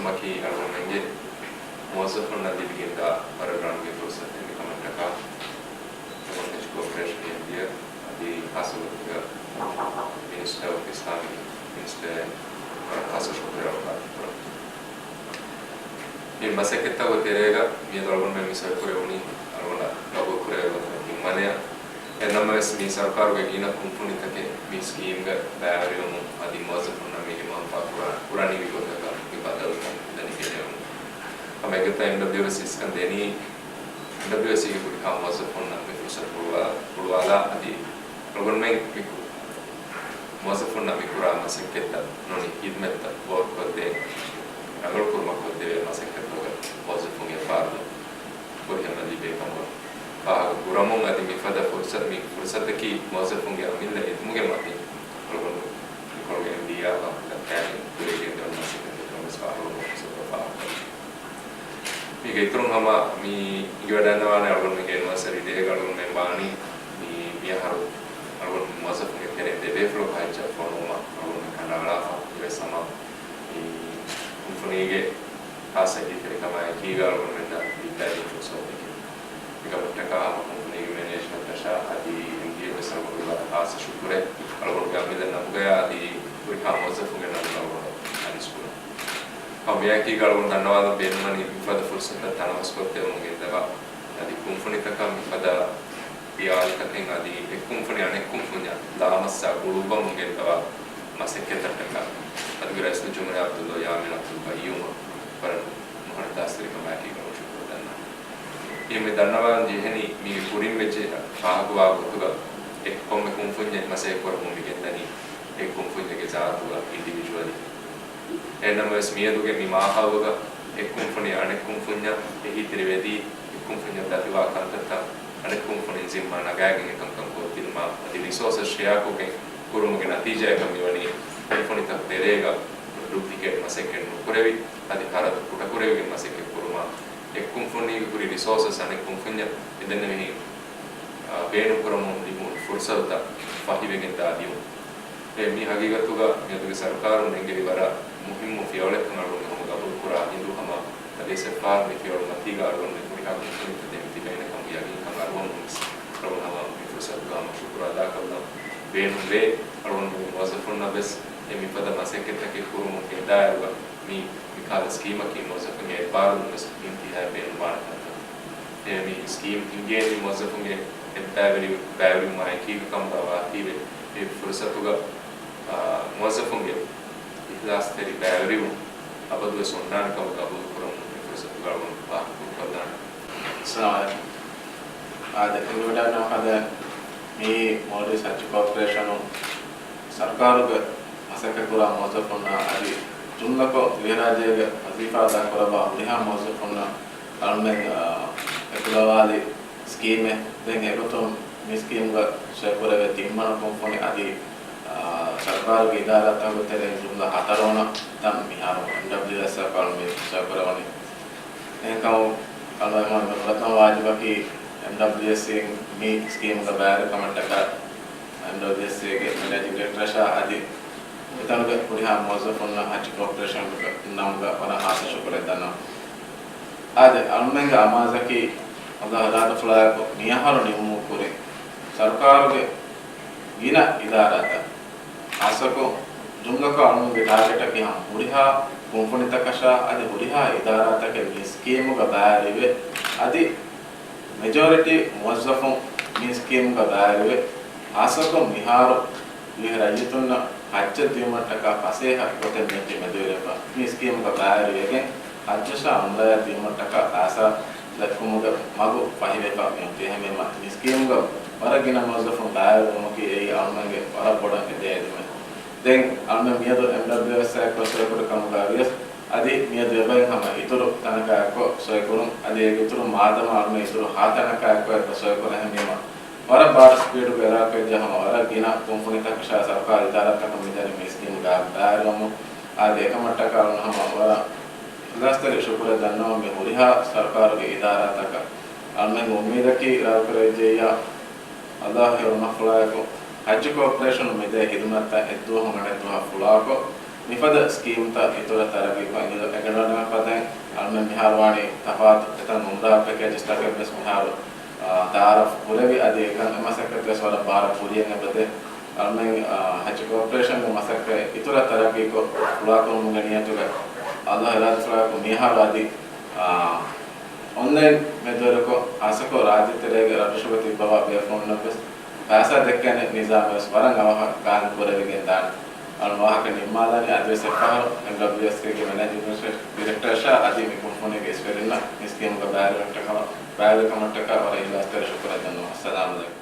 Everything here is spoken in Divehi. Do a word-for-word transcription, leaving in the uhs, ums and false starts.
މަކީ އަޅުގަނޑުމެންގެ މުވައްޒަފުންނަށް ލިބިގެންދާ ވަރަށް ރަނގަޅު ފުރުސަތެއް. މިކަމަށްޓަކާ އެމްއެޗް ކޯޕަރޭޝަން އިންޑިއާ އަދި ޚާއްޞަ ގޮތުގަ މިނިސްޓަރ އޮފް އިސްލާމިކް މިނިސްޓަރ ވަރަށް ޚާއްޞަ ޝުކުރެއް އަޅުގަނޑު އަދާކުރަން. މި މަސައްކަތްތަކުގެ ތެރޭގަ މިއަދު އަޅުގަނޑުމެން މި ސޮއިކުރެވުނީ އަޅުގަނޑަށް ގަބޫލުކުރެވޭ ގޮތަކަށް ނިންމާނެޔާ. އެހެންނަމަވެސް، މި ސަރުކާރުގެ ގިނަ ކުންފުނިތަކެއް މި ސްކީމްގަ ބައިވެރިވުމުން އަދި މުވައްޒަފުންނަށް މީގެ މަންފާ ކުރާ-، ކުރަނިވި ގޮތަކަށް މި ބަދަލުތައް ދަނީ ބެލެވުނު. ހަމަ އެގޮތަށް އެމްޑަބްލިއުއެސް އިސްކަން ދެނީ، އެމްޑަބްލިއުއެސްގެ ހުރިހާ މުވައްޒަފުންނަށް މި ފުރުސަތު ހުޅުވާ-، ހުޅުވާލާ އަދި އަޅުގަނޑުމެން މި ކު-، މުވައްޒަފުންނަށް މި ކުރާ މަސައްކަތްތައް ނޫނީ ހިދުމަތްތައް ފޯރުކޮށްދޭ، ރަނގަޅުކުރުމަށް ކޮށްދެވޭ މަސައްކަތްތަކުގަ މުވައްޒަފުންގެ އެއްބާރުލުން ފުރިހަމަ ލިބޭ ކަމަށް ފާހަގަ ކުރަމުން، އަދި މިފަދަ ފުރުސަ-، މި ފުރުސަތަކީ މުވައްޒަފުންގެ އަމިއްލަ އެދުމުގެ މަތިން އަޅުގަނޑު މިކޮޅުގެ އެމްޑީއާ ވާހަކަ ދައްކާނީ ކުރިއަށް ގެންދަވަން މަސައްކަތެއް ކަމަށް ފާހަގަ ކުރަމުން ފުރުސަތު ފާހަގަ ކުރަމުން. މީގެ އިތުރުން ހަމަ މި އިނގިވަޑައިގަންނަވާނެ އަޅުގަނޑުމެންގެ އެނިވަރސަރީ ޑޭގަ އަޅުގަނޑުމެން ވާނީ މި، މިއަހަރު އަޅުގަނޑު މުވައްޒަފުންގެ ތެރެއިން ދެބޭފުޅަކު ހައްޖަށް ފޮނުވުމަށް އަޅުގަނޑުމެން ކަނޑައަޅާފަ. އެވެސް ހަމަ މި ކުންފުނީގެ ޚާއްޞަ އެހީތެރިކަމާއެކީގަ އަޅުގަނޑުމެންނަށް ދީދާ ދިން ފުރުސަތުތަކެއް. މިކަމަށްޓަކާ ހަމަ ކުންފުނީގެ މެނޭޖްމަންޓަށާ އަދި އެމްޑީއެމް ވެސް އަޅުގަނޑު ވަރަށް ޚާއްޞަ ޝުކުރެއް. އަޅުގަނޑުގެ އަމިއްލަ ނަމުގަޔާ އަދި ހުރިހާ މުވައްޒަފުންގެ ނަމުގަ އަޅުގަނޑު އަރިސްކުރަން. ހަމަ މިއާއެކީގަ އަޅުގަނޑު ދަންނަވާލަން ބޭނުންވަނީ މިފަދަ ފުރުސަތުތައް ތަނަވަސްކޮށްދެވުމުން ގެންދަވާ، އަދި ކުންފުނިތަކަށް މިފަދަ ފިޔާވަޅުތަކެއް އަދި އެއްކުންފުނި އަނެއްކުންފުންޏަށް ލާމައްސާ ގުޅުއްވަމުން ގެންދަވާ މަސައްކަތަށްޓަކާ މަދުގެ ރައީސުލްޖުމްހޫރިއްޔާ ޢަބްދުﷲ ޔާމީން ޢަބްދުލް ޤައްޔޫމަށް ވަރަށް މިހާރު އިޚްލާޞްތެރިކަމާއެކީ ގަބޫލު ޝުކުރު ދަންނަވަން. މި ދަންނަވާލަން ޖެހެނީ މީގެ ކުރިން ވެއްޖެ ފާހަގަވާ ގޮތުގަ އެ ކޮންމެ ކުންފުންޏެއް މަސައްކަތް ކުރަމުން މި ގެންދަނީ އެ ކުންފުންޏެއްގެ ޒާތުގަ އިންޑިވިޖުއަލީ. އެހެންނަމަވެސް މިއަދުގެ މި މާހައުލުގަ އެއް ކުންފުނި އަނެއް ކުންފުންޏަށް އެހީތެރިވެދީ، އެއް ކުންފުންޏަށް ދަތިވާ ކަންތައްތައް އަނެއް ކުންފުނިން ޒިންމާ ނަގާގެން އެކަންކަން ކޮށްދިނުމަށް އަދި ރިސޯސަސް ޝެއާކޮށްގެން ކުރުމުގެ ނަތީޖާއަކަށް މިވަނީ ކުންފުނިތަކު ތެރޭގަ ޑުޕްލިކޭޓް މަސައްކަތް ނުކުރެވި، އަދި ހަރަދު ކުޑަކުރެވިގެން މަސައްކަތް ކުރުމަށް އެއް ކުންފުނީގެ ހުރި ރިސޯސަސް އަނެއް ކުންފުންޏަށް އެދެން މިހިން، އާ، ބޭނުންކުރަމުން ލިބުނު ފުރުސަތުތައް ފަހިވެގެން ދާ ދިޔުން. އެ މި ހަގީގަތުގަ މިއަދުގެ ސަރުކާރުން ނެންގެވި ވަރަށް މުހިއްމު ފިޔަވަޅެއްކަން އަޅުގަނޑު ހަމަ ގަބޫލުކުރާ ހިނދު ހަމަ އަދިވެސް އެއްފަހަރު މި ފިޔަވަޅު މަތީގަ އަޅުގަނޑުމެން ހުރިހާ ކުންފުނިތައް ދެމިތިބޭނެ ކަމުގެ ޔަގީންކަން އަރުވަމުން ވެސް އަޅުގަނޑު ހަމަ މި ފުރުސަތުގަ ހަމަ ޝުކުރު އަދާކޮށްލަން ބޭނުންވޭ. އަޅުގަނޑު މުވައްޒަފުންނަށް ވެސް އެ މިފަދަ މަސައްކަތްތަކެއް ކުރުމުން ގެންދާއިރުގަ މި މިކަހަލަ ސްކީމަކީ މުވައްޒަފުންގެ އެއްބާރުލުން ވެސް އިންތިހާއަށް ބޭނުންވާނެ ކަންތައް. އެ މި ސްކީމް ހިންގޭނީ މުވައްޒަފުންގެ އެއްބައިވެރި ބައިވެރިވުމާ އެކީގަ ކަމުގަ ވާތީވެ، މި ފުރުސަތުގަ، އާ، މުވައްޒަފުންގެ އިޚްލާޞްތެރި ބައިވެރިވުން އަބަދުވެސް އޮންނާނެ ކަމަށް ގަބޫލުކުރަމުން މި ފުރުސަތުގަ އަޅުގަނޑު ފާހަގަކޮށްލާނެ. އައްސަލާމު ޢަލައިކުމް. އާދެ، އިނގިވަޑައިގަންނަވާ ފަދަ މިއީ މޯލްޑިވްސް ހައްޖު ކޯޕަރޭޝަނުން ސަރުކާރުގެ މަސައްކަތްކުރާ މުވައްޒަފުންނަށް އަދި ޖުމްލަކޮށް ދިވެހިރާއްޖޭގެ ވަޒީފާ އަދާކުރައްވާ ހުރިހާ މުވައްޒަފުންނަށް އަޅުމެން، އާ، އެކުލަވާލި ސްކީމެއް. ދެން އެގޮތުން މި ސްކީމްގަ ސޮއިކުރެވޭ ތިންވަނަ ކުންފުނި އަދި، އާ، ސަރުކާރުގެ އިދާރާތަކުގެ ތެރެއިން ޖުމްލަ ހަތަރުވަނަ ތަން މިހާރު އެމްޑަބްލިއުއެސްއަށް އަޅުމެން ސޮއިކުރެވުނީ. އެހެންކަމުން އަޅުގަނޑު މި ފުރަތަމަ ވާޖިބަކީ އެމްޑަބްލިއުއެސްއިން މި ސްކީމްގަ ބައިވެރިކަމަށްޓަކާ އެމްޑަބްލިއުއެސްއޭގެ މެނޭޖިން ޑިރެކްޓަރަށާ އަދި އެތަނުގެ ހުރިހާ މުވައްޒަފުންނަށް ހައްޖު ކޯޕަރޭޝަންގެ ނަމުގަ ވަރަށް ޚާއްޞަ ޝުކުރެއް ދަންނަވަން. އާދެ، އަޅުމެންގެ އަމާޒަކީ އަﷲ އިރާދަފުޅާއެކު މިއަހަރު ނިމުމުގެ ކުރިން ސަރުކާރުގެ ގިނަ އިދާރާތައް، ޚާއްޞަކޮށް ޖުމްލަކޮށް އަޅުމެންގެ ޓާގެޓަކީ ހަމަ ހުރިހާ ކުންފުނިތަކަށާ އަދި ހުރިހާ އިދާރާތަކެއް މި ސްކީމުގަ ބައިވެރިވެ، އަދި މެޖޯރިޓީ މުވައްޒަފުން މި ސްކީމްގަ ބައިވެރިވެ، ޚާއްޞަކޮށް މިހާރު ދިވެހި ރައްޔިތުންނަށް ހައްޖަށް ދިޔުމަށްޓަކާ ފަސޭހަ ގޮތެއް މިއޮތީ މެދުވެރިވެފަ. މި ސްކީމްގަ ބައިވެރިވެގެން ހައްޖަށާ ޢުމްރާޔަށް ދިޔުމަށްޓަކާ ފައިސާ ދެއްކުމުގެ މަގު ފަހިވެފަ މިއޮތީ. އެހެންވީމަ، މި ސްކީމްގަ ވަރަށް ގިނަ މުވައްޒަފުން ބައިވެރިވުމަކީ އެއީ އަޅުމެންގެ ވަރަށް ބޮޑަށް އެދޭ އެދުމެއް. ދެން އަޅުމެން މިއަދު އެމްޑަބްލިއުއެސްއާއެކު ސޮއިކުރި ކަމުގަ ވިޔަސް، އަދި މިއަދު އެބައިން ހަމަ އިތުރު ތަނަކާއެކު ސޮއިކުރުން، އަދި އޭގެ އިތުރު މާދަމާ އަޅުމެން އިތުރު ހަ ތަނަކާއެކު އެބަ ސޮއިކުރަން. އެހެންވީމަ، ވަރަށް ބާރު ސްޕީޑުގެ އެލާކުވެއްޖެ ހަމަ ވަރަށް ގިނަ ކުންފުނިތަކަށާ ސަރުކާރު އިދާރާތަކުން މިދަނީ މި ސްކީމް ބައިވެރިވަމުން. އާދެ، އެކަމަށްޓަކާ އަޅުން ހަމަ ވަރަށް އިޚްލާޞްތެރި ޝުކުރެއް ދަންނަވަން މި ހުރިހާ ސަރުކާރުގެ އިދާރާތަކަށް. އަޅުމެންގެ އުއްމީދަކީ އިރާދަކުރެވިއްޖެއްޔާ އަﷲގެ އިރުމަށްފުޅާއެކު ހައްޖު ކޯޕަރޭޝަނުން މިދޭ ހިދުމަތްތައް އެއްދުވަހުން އަނެއްދުވަހަށް ފުޅާކޮށް، މިފަދަ ސްކީމްތައް އިތުރަށް ތަރައްގީކޮށް އެނގި-، އެނގިވަޑައިގަންނަވާ ފަދައިން އަޅުމެން މިހާރު ވާނީ ތަފާތު އެތަން އުމްރާ ޕެކޭޖްތަކެއް ވެސް މިހާރު، އާ، ތައާރަފް ކުރެވި އަދި އެކަން އެ މަސައްކަތް ވެސް ވަރަށް ބާރަށް ކުރިޔަށް އެބަދޭ. އަޅުމެން، އާ، ހައްޖު ކޯޕަރޭޝަންގެ މަސައްކަތް އިތުރަށް ތަރައްގީކޮށް ފުޅާކުރުމުގެ ނިޔަތުގަ އަﷲ އިރާދަފުޅާކު މިހާރު އަދި، އާ، އޮންލައިން މެދުވެރިކޮށް ހާއްސަކޮށް ރާއްޖެ ތެރޭގެ ރަށްރަށުގަ ތިއްބަވާ ބޭފުޅުންނަށް ވެސް ފައިސާ ދެއްކޭނެ ނިޒާމެއް ވެސް ވަރަށް އަވަހަށް ގާއިމް ކުރެވިގެން ދާނެ. އަޅު ވާހަކަ ނިންމާލާނީ އަދިވެސް އެއްފަހަރު އެމްޑަބްލިއުއެސްކޭގެ މެނޭޖިން ޑިރެކްޓަރ، ޑިރެކްޓަރޝާ އަދި މި ކުންފުނީގެ އިސްވެރިންނަށް މި ސްކީމްގަ ބައިވެރިވެ ކަމަށްޓަކާ ވަރަށް އިހްލާސްތެރި ޝުކުރެއް ދަންނަވަން. އައްސަލާމު ޢަލައިކުމް.